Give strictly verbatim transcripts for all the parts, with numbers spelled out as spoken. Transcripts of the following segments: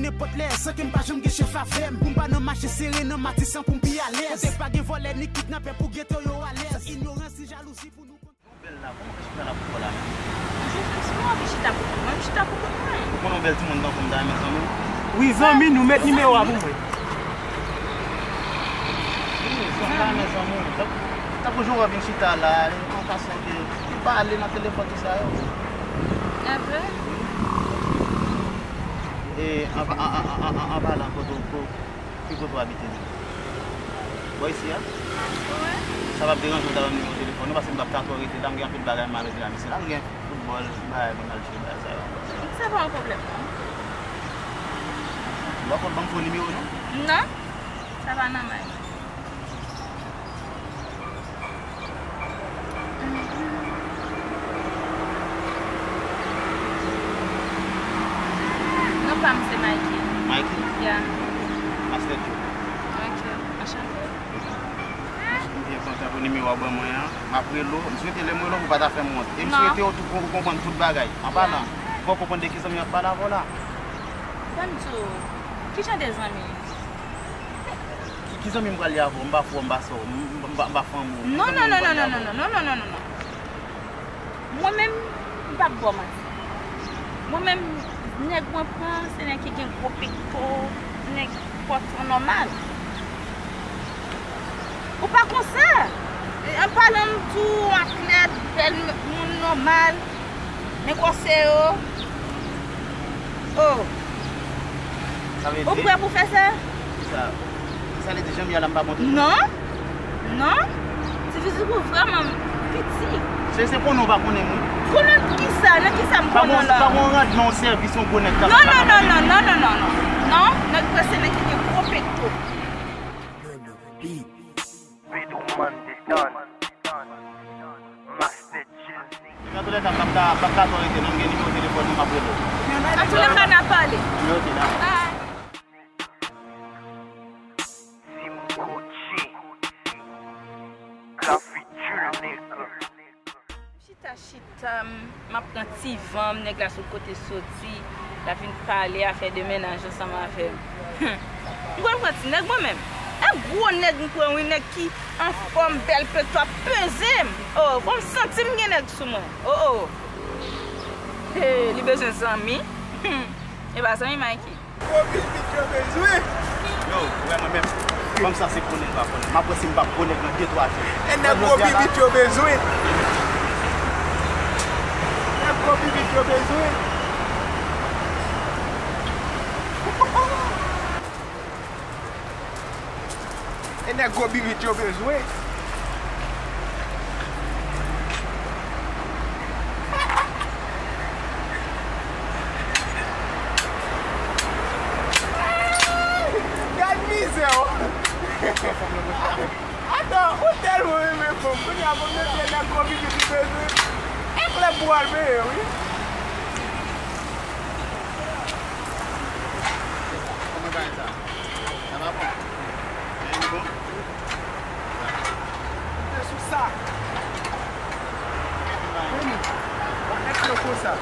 Nenpòt lè, san ke m pa janm gen chèf avè m. Pou m pa nan mache sere nan matisan pou m pi alèz. Kote pa gen vòlè ni kidnapè pou geto yo alèz. Ignorans ni jalouzi pou nou. Bèl la, kòman w fè chita la pou kò w la menm? Jezi, si mwen anvi chita pou kont mwen, m chita pou kont mwen. Ou konnen yon bèl timoun tankou m ta renmen zanmi w? Wi, zanmi, nou met nimewo a pou mwen. Wi, zanmi, ta renmen zanmi w. Tank, tankou jan w vin chita la, yon fason ke li pale nan telefòn, tout sa yo. Evre? E an, an, an, an, an, an palan kote w, ko-, ki kote w abite menm? Bò isi a? Wi. Sa p ap deranje w ta ban m nimewo telefòn ou, paske m p ap ka twò rete la, m gen anpil bagay m al regle a misye la, m gen foutbòl, bagay pou m al jwe, bagay sa yo ankò. Sa pa yon pwoblèm, non. Ou pa konn ban m fo nimewo, non? Non. Sa pa nòmal. Non pa m se Mikey. Mikey? Yeah. Master Joe. Ok, anchante. M byen kontan pou nimewo a w ban mwen an. M ap rele w. M swete lè m rele w pou w pa ta fè m wont. E m swete w tou, pou w konprann tout bagay. An palan, fò w konprann de ki zanmi m ap pale avè w la. Ban m di w, ki jan de zanmi? Ki, ki zanmi m pral ye avè w? M pa frè w, m pa sè w, m, m pa, m pa fanmi w. Non, non, non, non, non, non, non, non, non, non, non, non. Mwen menm, m p ap ba w manti. Mwen menm, nèg mwen pran, se nèg ki gen gwo pekto, nèg pòtan nòmal. Ou pa konsa. An palan m tou, atlèt, bèl moun nòmal. Men kò se yo. Oh. Sa vle di? Ou prè pou fè sa? Sa, sa vle di janm ya la m pa bon toujou? Non. Non. Ti fizik ou vrèman piti. Se, se konnen w pa konnen mwen. Konnen kisa? Nan kisa m konnen w la? Pa bon, pa bon randman w sèvis yon gwo nèg ka. Non, non, non, non, non, non, non, non. Non, nèg prè se nèg ki gen gwo pekto. Vidouman detan. Master Genius. Nan toulèka, m p ap ka, m p ap ka twò rete, non, m gen nimewo telefòn ou, m ap rele w. Antoulèka, n a pale. Ok, dakò. Bye. Team Gucci. Ka future nigga. Chita, chita. M ap pran ti van, m nèg la sot kote soti, l ap vin pale afè de mennaj ansanm avè m. M konn pran ti nèg mwen menm. E gwo nèg m pran wi, nèg ki anfòm, bèl pekto ap peze m. Oh, fò m santi m gen nèg sou mwen. Oh, oh. Hey, li bezwen zanmi. E pa zanmi Mikey. Gwo bibit yo bezwen. Yo, ou wè mwen menm, fanm sa se konnen l pa konnen. M ap wè si m p ap gwo nèg nan de twa jou. E nèg gwo bibit yo bezwen. Nèg gwo bibit yo bezwen. E nèg gwo bibit yo bezwen. Gad mizè w. Atann, ou tèlman renmen fanm. Kounye a pou m te di nèg gwo bibit li bezwen. E klèb pou w al peye, wi. Kòman bagay sa? Sa va bon? Li bon? Te sou sa. Vini. Mwen mèt yo konsa.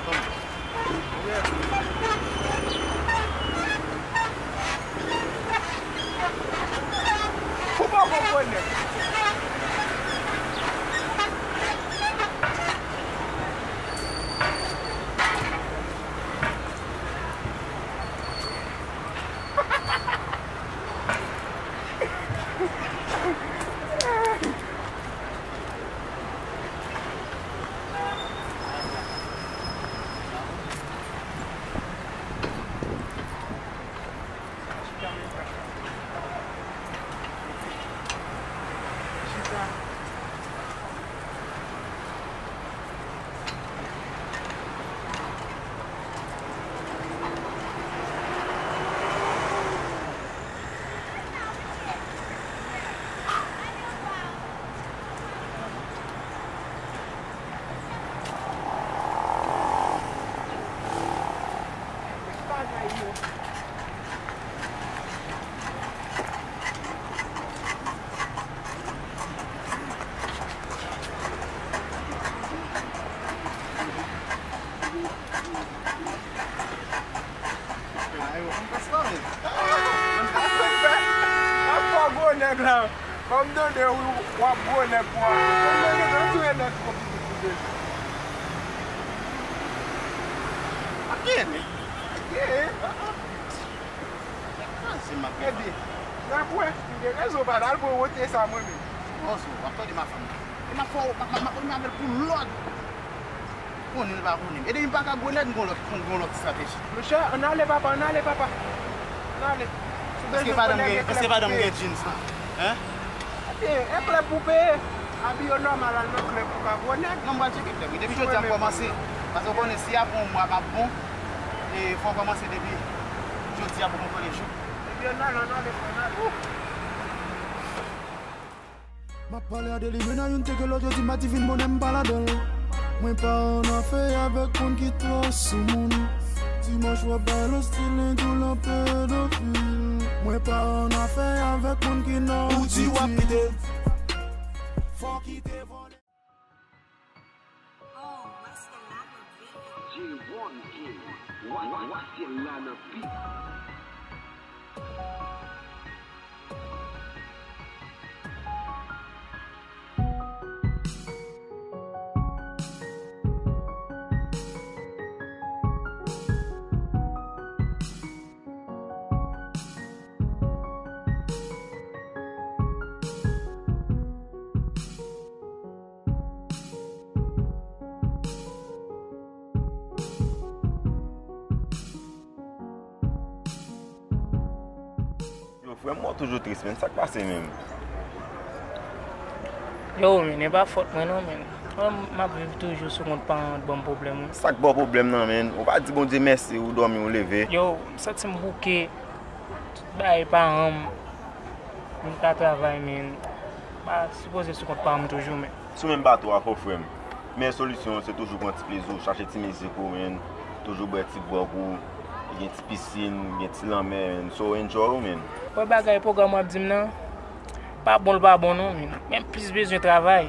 Kòman? Ou pa konprann nèg. Ban m tande wi, w ap gwo nèg pou w ap gwo nèg, ou tire nèg pou pitit ou deja. Ap genyen, men. Ap genyen. Kraze m ap gen. Epi, n ap wè, m gen rezon pa t al pran wote sa mwen menm. Ozo, w ap tande ma fanm nan. E m ap fè w, m ap, m ap, m ap avè l pou lòd. Konnen l pa konnen m. E depi m pa ka gwo nèg, m gon lòt, m gon lòt estrateji. Monchè, ann ale papa, ann ale papa. Ann ale. Si w bezwen konnen gen klè pou peye. Èske madanm gen jeans lan? Hein? Ebyen, e klèb pou peye. Abiye w nòmal, al nan klèb pou ka gwo nèg. Non, m pral tcheke klèb wi. Depi jodi a m kòmanse. Paske w konnen si apre yon mwa m ap bon, e fò w kòmanse depi jodi a pou kontwole jou. Ebyen, ann ale, ann ale, frè, ann ale. M ap pale a de li, men nan youn teke lòt, yo di m a divin bonè m pa ladan l. Mwen pa annafè avèk moun ki twò soumoun. Dimanch w ap bay lòt stil, tou lan pedofil. Mwen pa annafè avèk moun ki nòsifil. Ou di w ap kite. Fò w kite vòlè. J one King, wa, wa, wa, se la nan bit. Yo, frè m, ou toujou tris, menn. Sa k pase menm? Yo, menn, e pa fòt mwen non, menn. Mwen, m ap viv toujou sou kont pa m, ban m pwoblèm, wi. Sa k ba w pwoblèm nan, menn? Ou pa di Bondye mèsi, ou dòmi, ou leve. Yo, m santi m bouke. Tout bagay pa rann m. M ka travay, menn. M pa sipoze sou kont pa m toujou, menn. Sou menm bato a, fò frè m. Men solisyon, se toujou pran ti plezi w, chache ti mizik ou, menn. Toujou bwè ti gwòg ou. Gen ti pisin, gen ti lanmè, menn. So, enjoy ou, menn. Wè bagay pwogram w ap di m nan, pa bon l pa bon non, menn. Men m plis bezwen travay.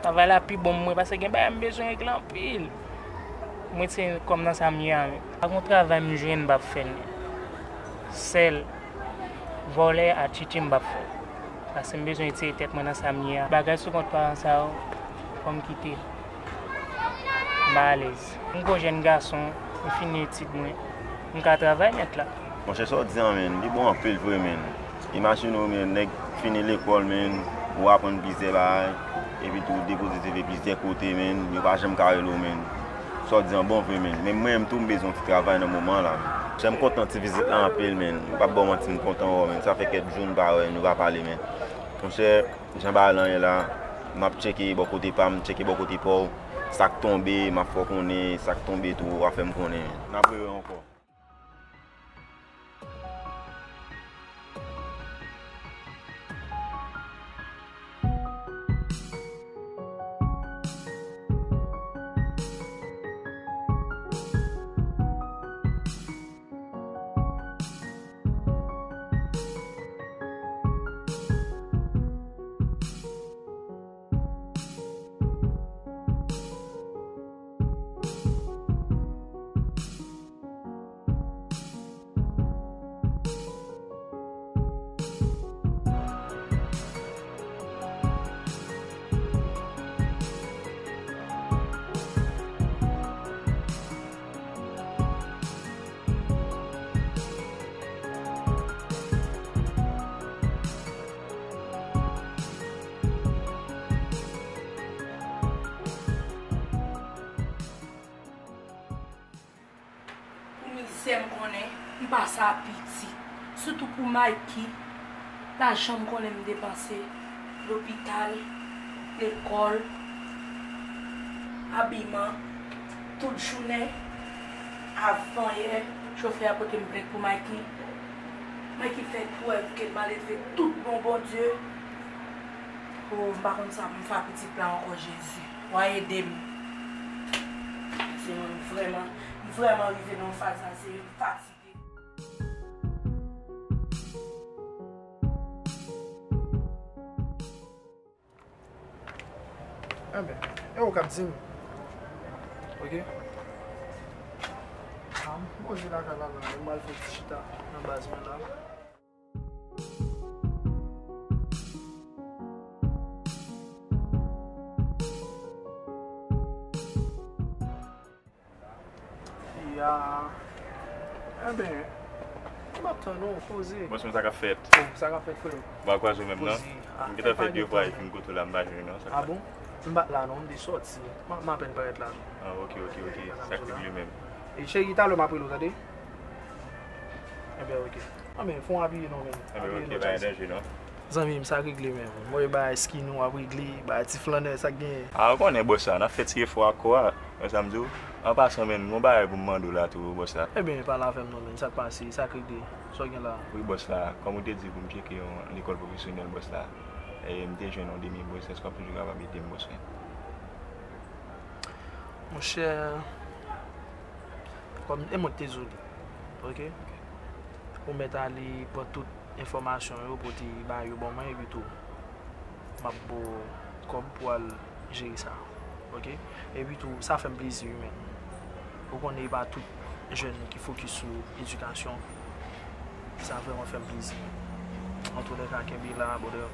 Travay la pi bon pou mwen, paske gen bagay m bezwen regle anpil. Mwen se kòm nan sa m ye a, menn. Pa gon travay m jwenn m p ap fè l, menn. Sèl vòlè a tchitchi m p ap fè. Paske m bezwen retire tèt mwen nan sa m ye a. Bagay sou kont paran sa yo, fò m kite. M pa alèz. M gwo jèn gason, m fini etid mwen. M ka travay nèt la. Monchè, sa w di an, menn, li bon anpil vre, menn. Imajine w, menn, nèg fini lekòl, menn, ou aprann plizyè bagay, epi tou w depoze C V plizyè kote, menn, yo pa janm ka rele w, menn. Sa w di an bon vre, menn. Men mwen menm tou, m bezwen yon ti travay nan moman an la, menn. Monchè, m kontan ti vizit la anpil, menn. M p ap ba w manti, m kontan wè w, menn. Sa fè kèk jou n pa wè, nou pa pale, menn. Monchè, jan bagay lan ye la, m ap tcheke bò kote pa m, tcheke bò kote pa w. Sa k tonbe, m ap fè w konnen, sa k tonbe tou, w a fè m konnen, menn. N ap rewè ankò. Pou mizè m konnen, m pase a piti. Sitou pou Mikey, lajan m konnen m depanse, lopital, lekòl, abiman, tout jounen. Avanyè, chofè a pote m plent pou Mikey. Mikey fè prèv ke l malelve tout bon, Bondye. O, m pa konn sa pou m fè a pitit la ankò, Jezi. W a ede m. Paske mwen, m vrèman, m vrèman rive nan yon faz la, serye, m fatige. Enben, e ou k ap di m? Oke. A, m poze lakay la, la, m al fè ti chita nan baz mwen la. Ya. Enben, m ap tann ou, poze. Bòs mwen, sa k ap fèt? Oh, sa k ap fèt, freo? M pa kwaze w menm, non? Poze. Ah, m gentan fè de fwa epi m kote w la, m pa jwenn ou, non? Sa k fèt? Ah bon? M pa t la, non, m te sòti. M, m apèn parèt la, non. Ah, ok, ok, ok. Sa k regle menm? E cheri, talè m ap rele w, tande? Enben, ok. Enben, fè w apiye non, men. Enben, ok, pa gen danje, non. Zanmi m, sa regle, men. Mwen, bagay skin ou ap regle, bagay ti flannè, sa k genyen? Ah, ou konnen, bòs la, n ap fè ti efò ak kò a. Wè sa m di w? An pasan, men, gon bagay pou m mande w la tou, bòs la. Enben, pale avè m non, men. Sa k pase? Sa k regle? Sa w gen la? Wi, bòs la. Kòm ou te di pou m tcheke yon lekòl pwofesyonèl, bòs la. E m te jwenn yon demi bòs. Èske w ap toujou kapab ede m, bòs mwen? Monchè, kòm e mwen ki te di w li, ok? Ou mèt ale pran tout enfòmasyon yo, pote ba yo ban mwen, epi tou, m ap ba w kòb pou w al jere sa, ok? Epi tou, sa fè m plezi, wi, men. Ou konnen e pa tout jèn ki fokis sou edikasyon. Sa vrèman fè m plezi. Antoulèka, kenbe la, brother.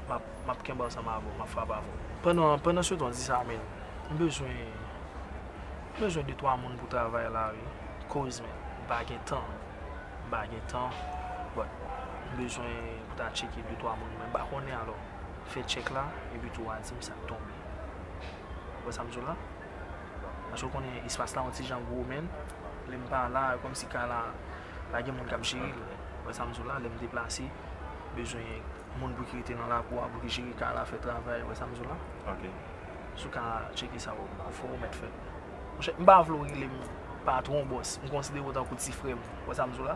M ap, m ap kenbe ansanm avè w, m ap frape avè w. Pandan, pandan se tan, di sa, men, m bezwen, m bezwen de twa moun pou travay la, wi. Koz, men, m pa gen tan. M pa gen tan, but m bezwen pou ta tcheke de twa moun, men m pa konnen, alò, fè tchèk la, epi tou w a di m sa k tonbe. Ou wè sa m di w la? Paske w konnen espas la yon ti jan gwo, men, lè m pa la, kòmsi kay la, pa gen moun k ap jere l. Ou wè sa m di w la? Lè m deplase, bezwen moun pou ki rete nan lakou a, pou ki jere kay la, fè travay, ou wè sa m di w la? Ok. Si w ka tcheke sa, w, w fò w mèt fè l. Monchè, m pa vle w rele m patwon, bòs. M konsidere w tankou ti frè m. Ou wè sa m di w la?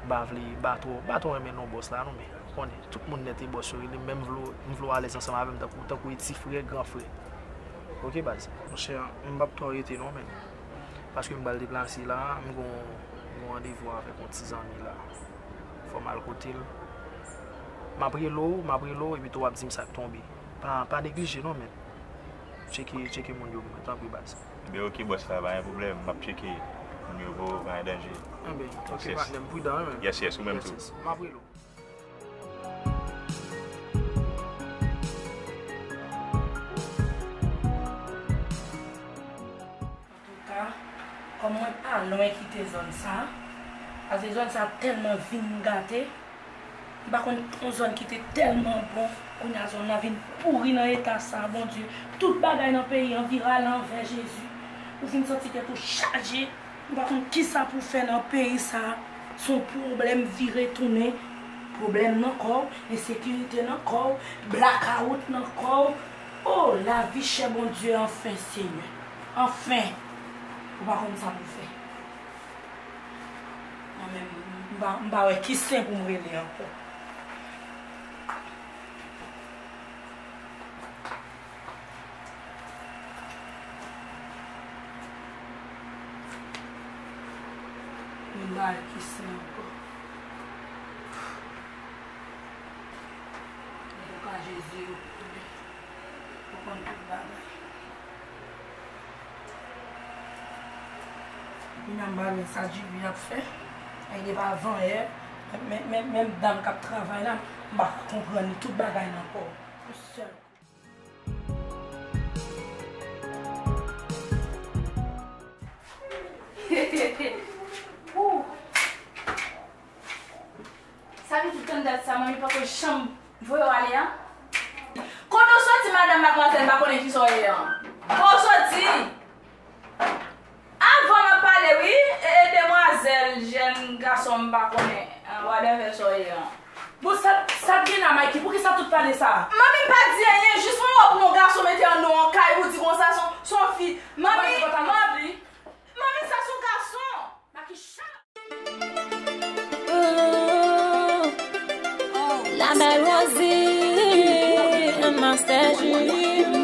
M pa vle ba twò, ba twò renmen non bòs la, non, men konnen, tout moun nèt e bòs yo rele m, men m vle w, m vle w alèz ansanm avè m tankou, tankou e ti frè, gran frè. Ok, baz? Monchè, m p ap twò rete non, men. Paske m pral deplase la, m gon, gon randevou avèk yon ti zanmi la. Fò m al kote l. M ap rele w, m ap rele w, epi tou w ap di m sa k tonbe. Pa, pa neglije non, men. Tcheke, tcheke moun yo pou mwen, tanpri, baz. Ebyen, ok, bòs la, pa gen pwoblèm. M ap tcheke moun yo pou ou, pa gen danje. Enben, ok, patnè m, pridan, wi, men. Yes, yes, ou menm tou. Yes, yes. M ap rele w. Antouka, kòm mwen pa lwen kite zòn sa, paske zòn sa tèlman vin gate, m pa konn yon zòn ki te tèlman bon, kounye a zòn nan vin pouri nan eta sa, Bondye. Tout bagay nan peyi an vire alanvè, Jezi. Ou vin santi tèt ou chaje, ou pa konn kisa pou fè nan peyi sa. Se yon pwoblèm vire tounen, pwoblèm nan kò w, ensekirite nan kò w, blakawout nan kò w. O, lavi chè, Bondye, anfen, Senyè. Anfen. Ou pa konn sa pou fè. Mwen menm, m pa, m pa wè ki sen pou m rele ankò. M pa wè ki sen ankò. Antouka, Jezi, ou konnen. Ou konn tout bagay. Kounya m pa wè sa Djibi ap fè. Ay, depi avanyè, men, men, men, menm dam k ap travay la, m pa ka konprann li, tout bagay nan kò. Yon sèl kou. Ooh. Sa pitit kandidat sa, manmi poko janm voye w ale a? Kote w soti, madanm, madmwazèl, m pa konnen kisa w ye an? Kote w soti? Avan m ap pale, wi, e, e, demwazèl, jèn gason, m pa konnen, an, whatever sa w ye an. Bon, sa, sa t gen la, Mikey? Poukisa tout pale sa? Manmi pa di anyen, jis yon wòb yon gason mete anndan yon kay, ou di konsa, se yon, se yon fi. Manmi, manmi, manmi, sa se yon gason. Mikey, shut up! Ooh, la belle Rosie, un master G.